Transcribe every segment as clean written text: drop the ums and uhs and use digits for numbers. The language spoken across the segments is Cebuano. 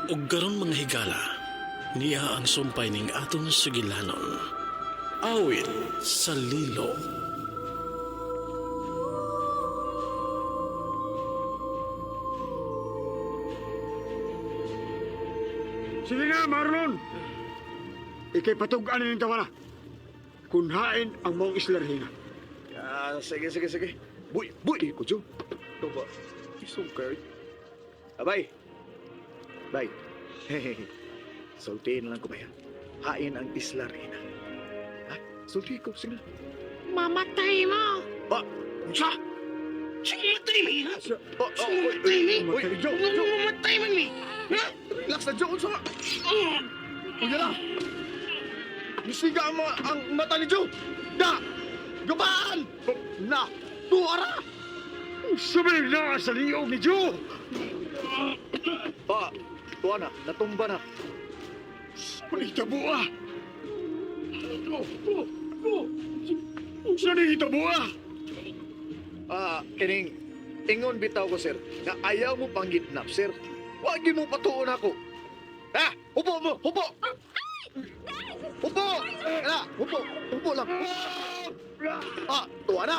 Ug karon mga higala, niya ang sumpay ning atong sugilanon. Awit sa lilo. Sige na, Marlon! Ikay patug-an ng tawa na. Kunhain ang mong islarhina. Ah, sige, sige, sige. Buy, buy, ko, Joe. Ito ba? Isong card. Abay. Bay. Sultiin lang ko ba yan? Hain ang Isla Reina. Ha? Sulti ko, sige na. Mamatay mo! Ah, unsa? Sige, matay mi! Ha? Oh, oh, oy, Mamatay mi! oy, Joe, Joe. Mamatay man mi! Ha? Relax na, Joe. Unsa? Unya na. Misiga ang, mga, ang mata ni Joe. Da! Gabaan! Na! Tuara! Sabi na sa liog ni Joe! Ah, tuwa na. Natumba na. Panitabo ah! Unsa ni hitabo ah? Ah, kining ingon bitaw ko sir, nga ayaw mo panggitnap sir. Wag mo patuon ako. Ha? Hupo mo, hupo. Hupo. Na, hupo. Hupo lang. Ah, tuwa na.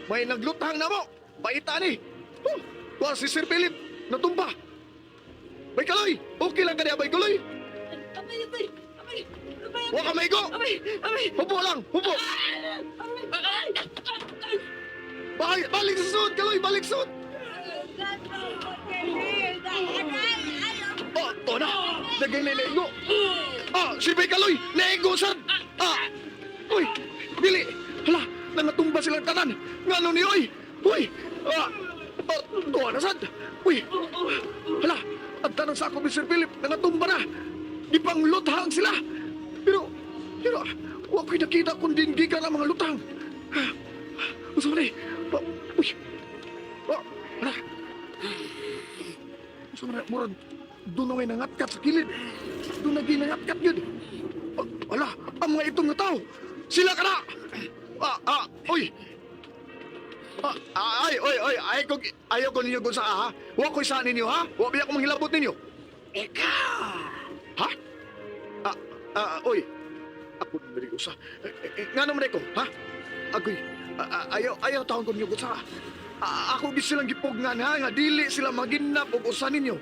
May naglutang na mo. Baita ni. Huh, tuwa si Sir Philip natumba. Bay kaloy, okay lang kaniya bay kaloy. Abay, abay! Abay! Abay! Wa ka maigo. Abay! Abay! Hupo lang, hupo. Abay! Balik, balik sa suot, kaloy, balik sa suot. Oh, to na. Dagay na naigo. Ah, si Bay Kaloy, naigo sad. Ah. Uy, dili. Hala, nangatumba silang tanan. Ngano ni oy? Uy. Ah, ah, tuwa na sad. Uy. Hala, ang tanong sa ako ni Sir Philip, nangatumba na. Di pang luthang sila. Pero, pero, wa ko'y nakita kung dingigan ang mga lutang. Ah, unsa man eh? Ah, uy. Ah, hala. Unsa man na, murag, doon na ngay nangatkat sa kilid. Doon na ginangatkat yun. Ah, ala, ang mga itong na tao. Sila ka na! Ah, ah, oy! Ah, ah, ay, oy, oy, ay ko, ayaw ko ninyo kung sa ha. Wa ko sa ninyo ha. Wa biya ko manghilabot ninyo. Ikaw! Ha? Ah, ah, oy. Ako na rin usa. Eh, eh, Nga naman ko, ha? Agoy, ah, ah, ayaw, ayaw taon ko ninyo kung sa. Ah, ako gi silang gipugnan ha, nga dili sila maginap og usa ninyo.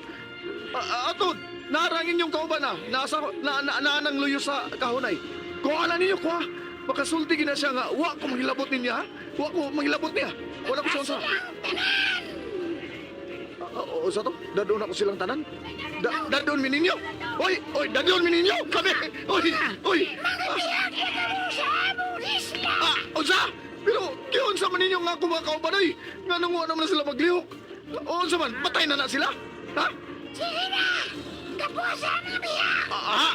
Ah, ah, ato, narang inyong kauban na, nasa, na, na, na, nang luyo sa kahunay. Kuha na ninyo, kuha. Makasulti gina siya nga, wa ko manghilabot ninyo ha? Wa ko manghilabot niya. Wala ko siya usa. Ah, ah, usa to? Dadon ako silang tanan? Da, dadon mi ninyo? Oy, oy, dadon mi ninyo! Kami! Oy, oy! Ah, unsa? Pero, kiyon sa man ninyo nga kumakauban, oy! Nga nang wa naman na sila maglihok. Unsa man, patay na na sila? Ha? Sige na! Kapusan na biya! Ah, ah,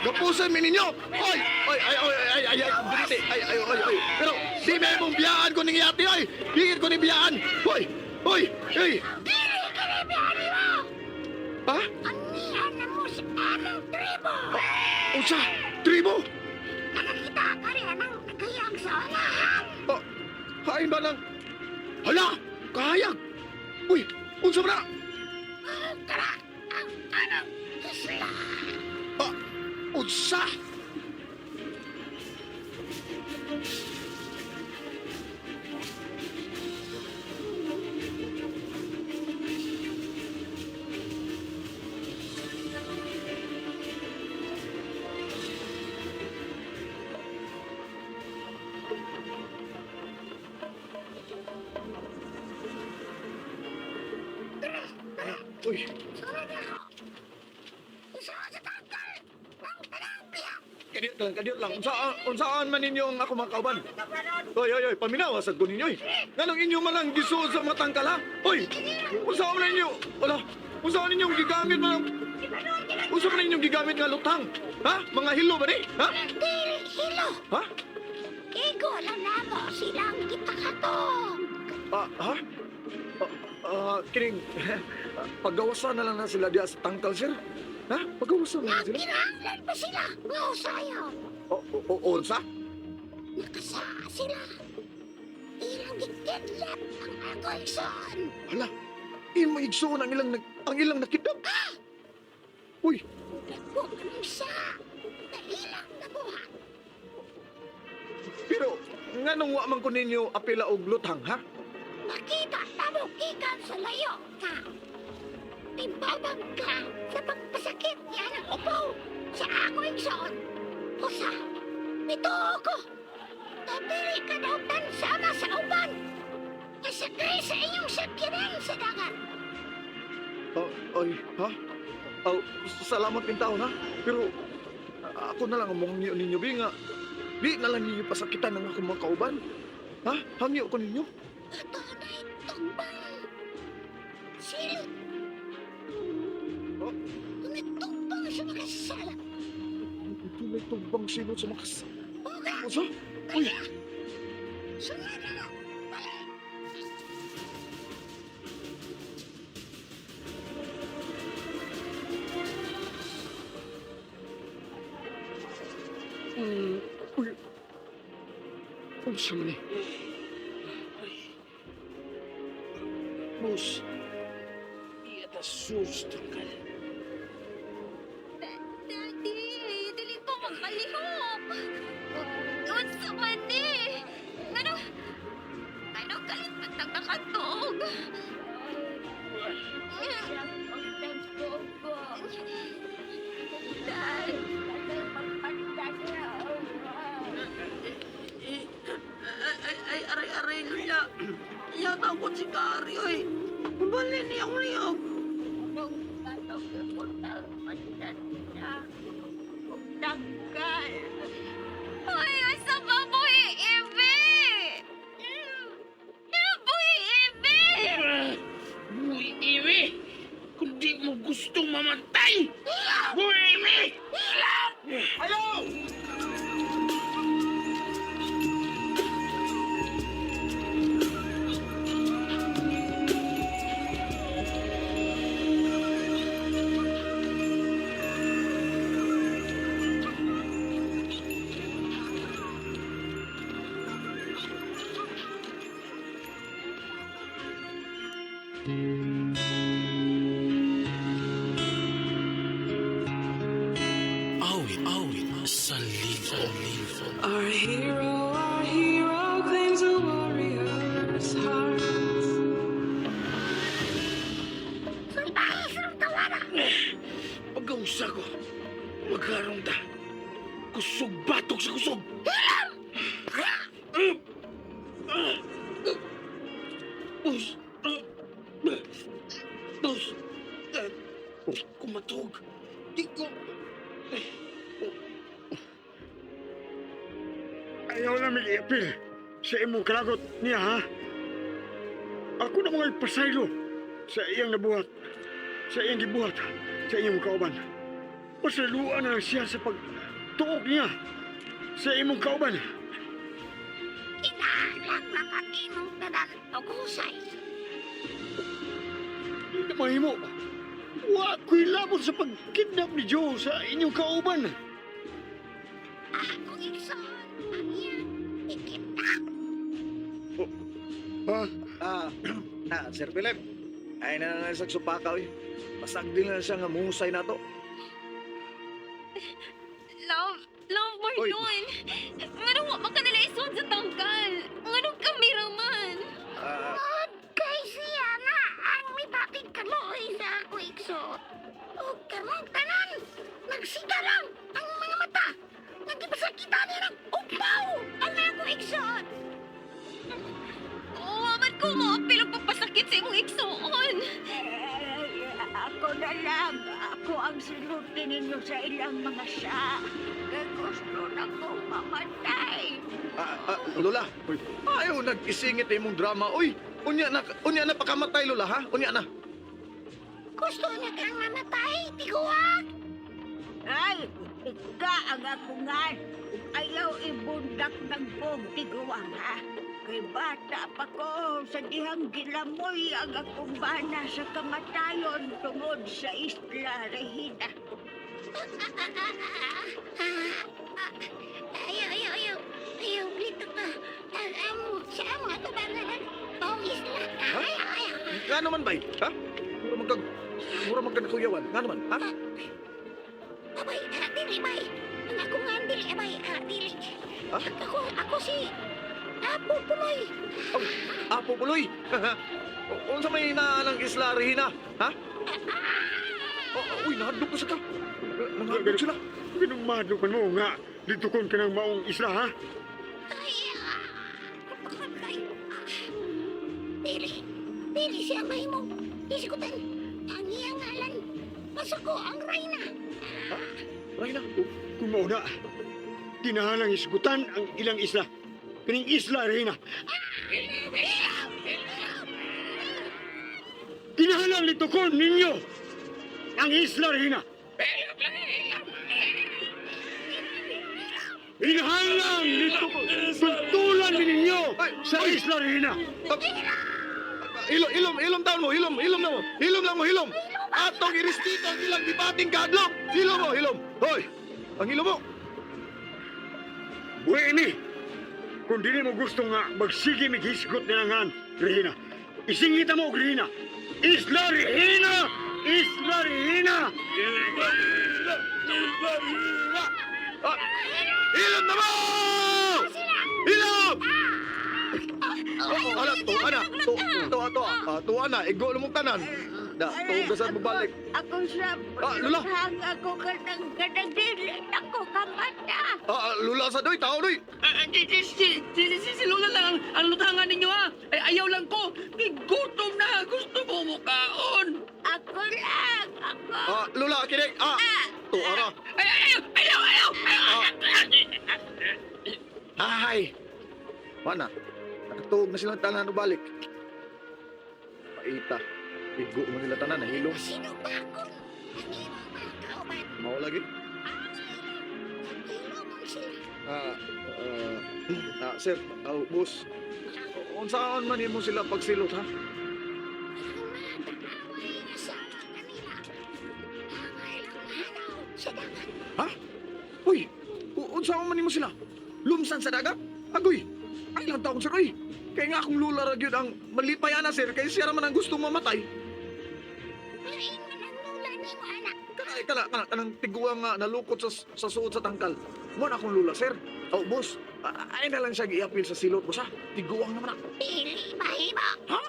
gapusan mi ninyo! Oy, oy, ay, oy, ay, ay, ay, ay, ay, ay, oy, oy. Pero, di may mong biyaan ko ning yati, oy! Higit ko ning biyaan! Oy, oy, oy! Dili ka na biya mo! Ha? Anihan na mo sa among tribo! Unsa? Tribo? Nakakita ka rin ang nagayag sa unahan! Ah, hain ba ng... Hala! Kahayag! Uy! Unsa ba na? Tara! Ang anong isla! Ah, unsa? Uy, Sunod ako! Isunod sa tangkal! Ang tanang biya! kadiyot lang, kadiyot lang. Unsaan, unsaan man ninyo ang ako mga kauban? Oy, oy, oy, paminaw, asad ko ninyo, oy. Nganong inyo man ang gisuod sa mga tangkal, ha? Oy, unsaan man ninyo? Wala, unsaan ninyong gigamit man ang... Unsa man ninyong gigamit nga lutang? Ha? Mga hilo ba ni? Ha? Dili hilo! Ha? Igo lang namo silang gipakatong! Ah, ha? Ah, ah, kining, paggawasan na lang na sila diya sa tangkal, sir. Ha? Paggawasan na lang sila? Kinahanglan pa sila nga usayon! O, o, o, unsa? Nakasaa sila! Ilang gikidlap ang ako igsoon! Hala, imo igsuon ang ilang, ang ilang nakidap. Uy, Dagko man siya na ilang nabuhat. pero nganong wa man ko ninyo apila og lutang, ha? Makita tamo gikan sa layo ka. Timbabang ka sa pagpasakit niya ng upaw sa ako igsoon. Usa, mituo ko. Nabili ka daw sama sa uban. Nasakay sa inyong sakyanan sa dagat. Oh, ay, ha? Oh, salamat pintaon, ha? Pero ako na lang ang muhangyo ninyo, bi nga. Di na lang ninyo pasakitan ang akong mga kauban. Ha? Hangyo ko ninyo. Ito na'y tugbang. Silot. Oh? Tumitubang sa mga sala. Ito may tugbang silot sa mga Uga! Unsa? Uy, Sunod na! Balik! Uy. Unsa man ni? Boss, di ata sus, tangkal. Daddy, dili ko makalihok. Unsa man ni? Ngano? Ano kalit man tang nakatuog? Dad, Eh, ay, ay, ay, aray, aray, luya. Yata ko si Kari, oy. Bali niya akong liyog. Tanggal! Ay, asa ba buhi ibi? Buhi ibi! Buhi iwi! Kung di mo gustong mamatay! Buhi iwi! Ayaw! Awit, awit sa ligo. Our hero claims a warrior's heart. Salbahe sa tawana! Pagkausa ko, magharong ta. Kusog batok sa kusog! Boss! Boss! Kumatog! Di ko... Ayaw na mig-iapil sa imong kalagot niya, ha? Ako na mga ipasaylo sa iyang nabuhat, sa iyang gibuhat, sa iyang kauban. Pasayloan na lang siya sa pagtuok niya sa imong kauban. Kinahanglan na pag-imong tanan og husay. Di na mahimo. Wa ko'y labot sa pagkidnap ni Joe sa inyong kauban. Akong igsoon ang iyang ikita. Ha? Ah, Sir Philip. Ay na lang sa supaka, oy. Pasag din lang siya nga muhusay na to. Love, love Oy. Marlon. Ngano wa man ka nila isod sa tangkal? Ngano kami raman? Ah, Od kay siya na ang mibating kaluoy sa ako igsoon. O karong tanan, nagsiga lang ang mga mata. Nagipasakita niya ng upaw ang ako igsoon. Wa man ko moapil og pagpasakit sa imong igsuon. Ako na lang. Ako ang sinuti ninyo sa ilang mga siya. Kay gusto na kong mamatay. Lola. Ayaw nag-isingit imong drama, oy. Unya na pakamatay, Lola, ha? Unya na. Gusto niya kang mamatay, tiguak. Ay, ika ang akungan. Ayaw ibundak ng bog tiguang ha. Kay bata pa ko sa dihang gilamoy ang akong bana sa kamatayon tungod sa Isla Regina. Ayaw, ayaw, ayaw. Ayaw, lito ka. Ang amo, sa amo, ato ba na lang? Buong isla. Ayaw, ayaw. Nga naman, bay? Ha? Mura man kag kuyawan. Nga naman, ha? Abay, dili bay. Ang ako nga dili abay, dili. Ha? Ako si Apo Puloy. Oh, Apo Puloy. Unsa may inaanang isla, Regina? Ha? Oh, oh, uy, nahadlok ko sa ka. Nahadlok sila. Ginumado ka mo nga. Dito kon ka ng maong isla, ha? Ay, ay, dili. Dili siya mahimo. Isikutan. Ang iyang ngalan. Masuko ang reyna. Regina. Kung mao na, tinahalang isgutan ang ilang isla. Kining isla, Reyna. Tinahalang litukon ninyo ang isla, Reyna. Inahalang litukon, tultulan ninyo sa isla, Reyna. Ilom, ilom, ilom taon mo, ilom, ilom na mo. Hilom lang mo, hilom. Atong irespito ang ilang gibating kadlok. Hilom mo, hilom. Hoy, ang hilom mo. Buhi ni! Kung dili mo gusto nga magsige mighisgot nilangan, Regina. Isingita mo, Regina. Isla Regina! Isla Regina! Ah, hilom na mo! Hilom! Oh, ala, tuwa na. Tuwa, tuwa. Ah, tuwa na. Igo na mong tanan. Da, tuog ka sa balik. Ako sa Ah, Lola. Hang ako kanang kanang dili ako kamata. Ah, ah, lula sa doy, tao doy. Si Lola lang ang lutangan ninyo ha. Ay, ayaw lang ko. Gigutom na. Gusto ko mukaon. Ako lang, ako. Ah, lula, kinig. Ah, tuwa ra. Ay, ayaw, ayaw, ayaw, ayaw. Ay! Wana, nakatuog na silang tanan o balik. Paita, igo mo nila tanan, nahilom. Sino ba akong ang imong mga kauban? Mao lagi. Nagpilomong sila. Ah, ah, ah, sir, ah, boss. Unsaon man nimo sila pagsilot ha? Ang mga kaaway na sa kanila. Ang ilang hanaw sa dagat. Ha? Uy, unsaon man nimo sila? Lumsan sa dagat? Agoy, ay lang taong sir, uy. Kaya nga akong lula ra gyud ang malipay ana sir, kay siya ra man ang gustong mamatay. Malain man ang lula nimo anak. Kana kana kana kanang tiguang nga nalukot sa suod sa tangkal. Mo na akong lula sir. Oh, boss, ay na lang siya giapil sa silot boss ha. Tiguang naman na. Dili mahimo. Ha?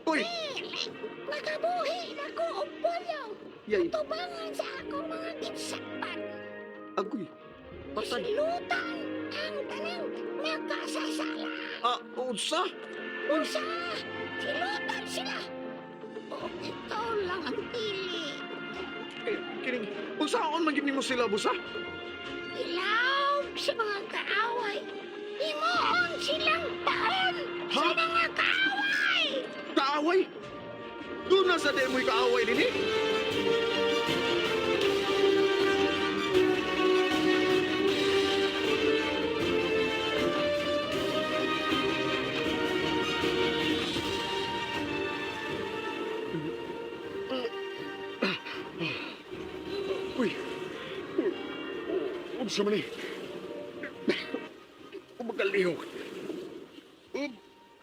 Uy, Dili. Makabuhi na ko og pulong. yay, Tubangan sa akong mga ginsakpan. agoy. Patay. Silutan ang tanang makasasala. Ah, unsa? Usa, silutan sila. O ikaw lang ang pili. Eh, kining unsaon man gid nimo sila boss ha? Ilaw sa mga kaaway. Himuon silang paon sa Ha? mga kaaway. Kaaway? Doon na sa demoy kaaway dinhi. Uy, uy, unsa man ni? Umagalihok.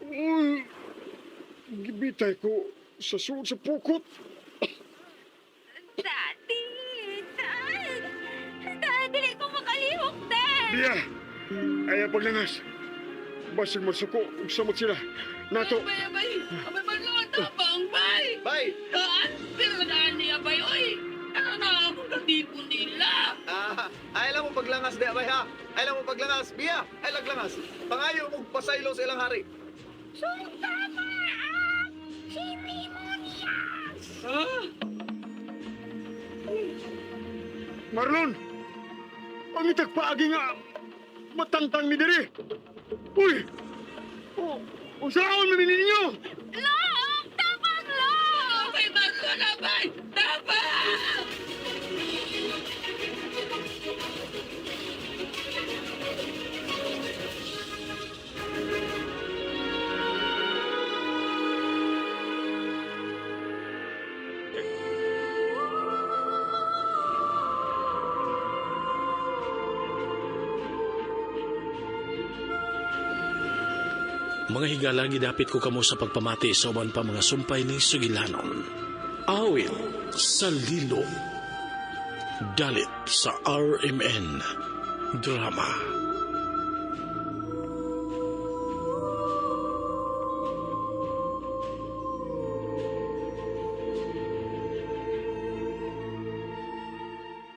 Uy, gibitay ko sa suod sa pukot. Daddy! Dad! Dad, dili ko makalihok, Dad! Diya, ayaw paglangas. Basig masuko, ug samot sila. Nato, Abay, abay. Abay, Marlon, tabang, bay. Bye. Taan, pero naan niya, bay, oy. Ano na akong katipo nila? Ah, ay lang mo paglangas di abay ha. Ay lang mo paglangas. Biya, ay laglangas. Pangayo mo pasaylo sa ilang hari. So tama ang seremonyas. Ha? Marlon! Ang itagpaagi nga, matangtang mi diri. Uy! Oh, unsaon man ninyo? Long! Tabang, Long! Abay, Marlon, abay! Tabang! Mga higala, gidapit ko kamo sa pagpamati sa uban pa mga sumpay ni Sugilanon. Awit sa lilo. Dalit sa RMN Drama.